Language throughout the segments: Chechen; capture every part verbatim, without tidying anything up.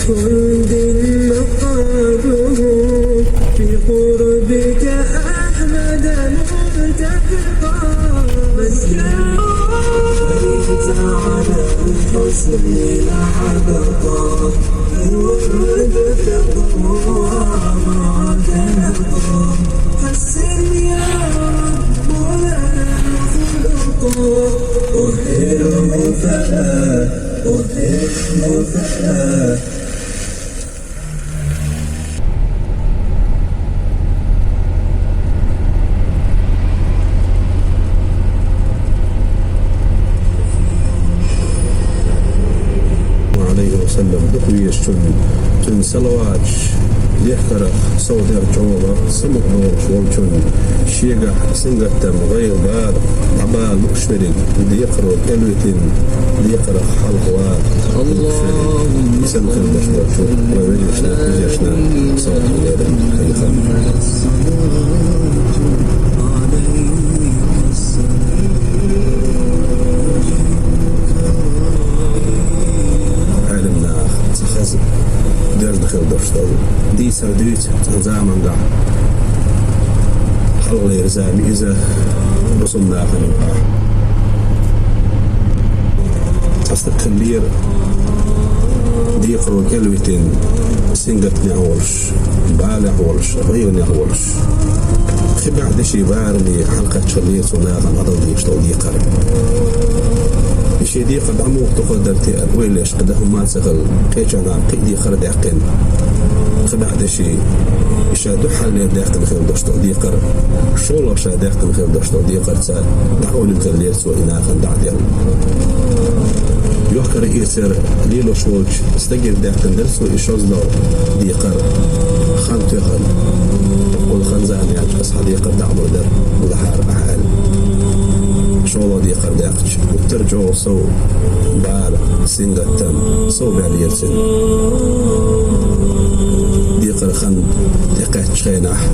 كل مقعده في قربك أحمد ملتحقا. مسكن على الحسن لحظة، الورد تقوى عمرك نقا. حسن يا رب لنا الخلق، أطهره فلا، أطهره فلا. Алейхи ва саллам, дукха везачун, цуьнан салаваташ дехкарах сов дер чӀогӀа самукъадолуш волчун, шегахь сингаттам, гӀайгӀа, бала, дӀабала лууш верг, декхаро кӀел витина, декхарах хьалхавала. Аллахумма. Сен хир деш долчу вай вежаршна, вежаршна, салават хилла. Ӏелам наха ца хаза, дерза хила долуш долу дийцар дуьйцу цхьана заманахь. Хьалхалера зама иза бусалба нахана юкъахь. Цхьа стаг хиллера, декхаро кӀел витина, сингаттамехь волуш, балехь волуш, гӀайгӀанехь волуш. Кхин бӀе деши барамехь хьалакхаьчча хиллера цо нахана дӀадала дезаш долу декхар. И шен декхар дӀа муха тухар дара те аьлла ойла еш, кхин дан хӀумма а ца хилла, кхечахьна кхин а декхар а даьккхина. Кхин бӀе деши, и ша дуьххьарлера даьккхина хила долуш долу декхар, шолгӀа ша даьккхина хила долуш долу декхарца дӀа а олуьйтур хиллера цо и нахана дӀа а делла. Йохкар-эцар лелош волчу стагера даьккхина дара цо и шозлагӀа декхар. Хан тоьхна, хӀокхул хан-зама яьлча аса хьан декхар дӀа а лур дара, лахьара ахьа аьлла. ШолгӀа декхар даьккхича, уттар чӀогӀа сов, бала, сингаттам, сов баьллера цуьнан. Декхар хан тӀекхаьччу хенахь,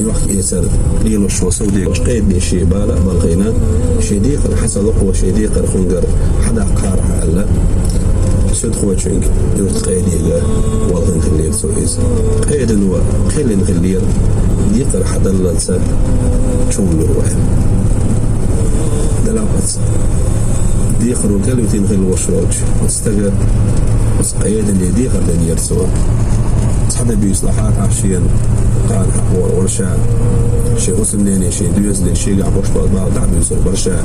йохк-эцар лелош волу сов декъачу къедане шен бала а балхийна, шен декхар хьан ца локхо, шен декхар кхуьнгара хьан даккхахьара аьлла, суьдхочуьнга юьртан къедига валхина хиллера цо иза. Къедано кхоьллина хиллера, декхар хьан даллалца чу вуьллур ву аьлла. Делахь оцу декхаро кӀел витина хилла волуш волчу оцу стага оцу къедане дехар динера цо. Цхьа де буьйса лахьара ахь шена, кхана хьакъ вара ша, шен хӀусамнене, шен доьзале, шегахь болуш болу бала дӀа а буьйцур бара ша.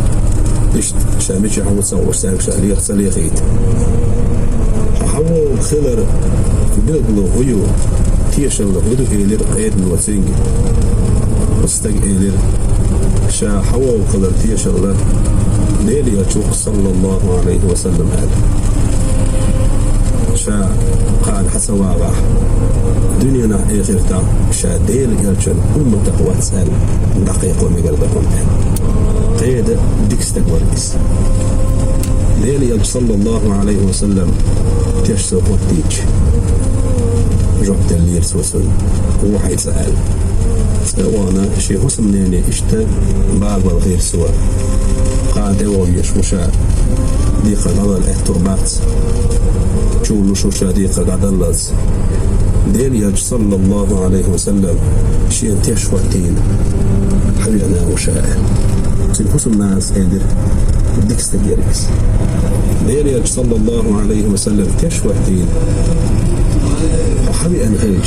Иштта ша мичахь ву ца хууш, цаьрга ша леха ца лехийта. Хьан хьавогӀу хилар билгало хӀун ю, тешалла хӀун ду, элира къедано цуьнга. Оцу стага элира, ша хьавогӀу хилар тешалла Делан элча ву-кх, саллаллаху Ӏалайхи ва саллам, аьлла. Ша кхана хьан ца вагӀахь, дуьненахь, эхартахь ша Делан элчан умматах вац аьлла, дӀакхайкхо мегар ду хьуна аьлла. Къеда дика стаг вара иза. Делан элча, саллаллаху Ӏалайхи ва саллам, теш цо хӀоттийча, жоп деллера цо цунна, вон хьайн цӀа аьлла. ЦӀа а вахана, шен хӀусамнене иштта бала балхийра цо. Кхана тӀе а вогӀуш ву ша, декхар дӀадала аьтто а бац. Чу вуьллуш ву ша декхар дӀадаллалц. Делан элча, саллаллаху Ӏалайхи ва саллам, шена теш хӀоттийна, хьан веана ву ша аьлла. Цуьнан хӀусамнанас элира, дика стаг яра иза. Делан элча, саллаллаху Ӏалайхи ва саллам, теш хӀоттийна, хьо хьан веана хилча,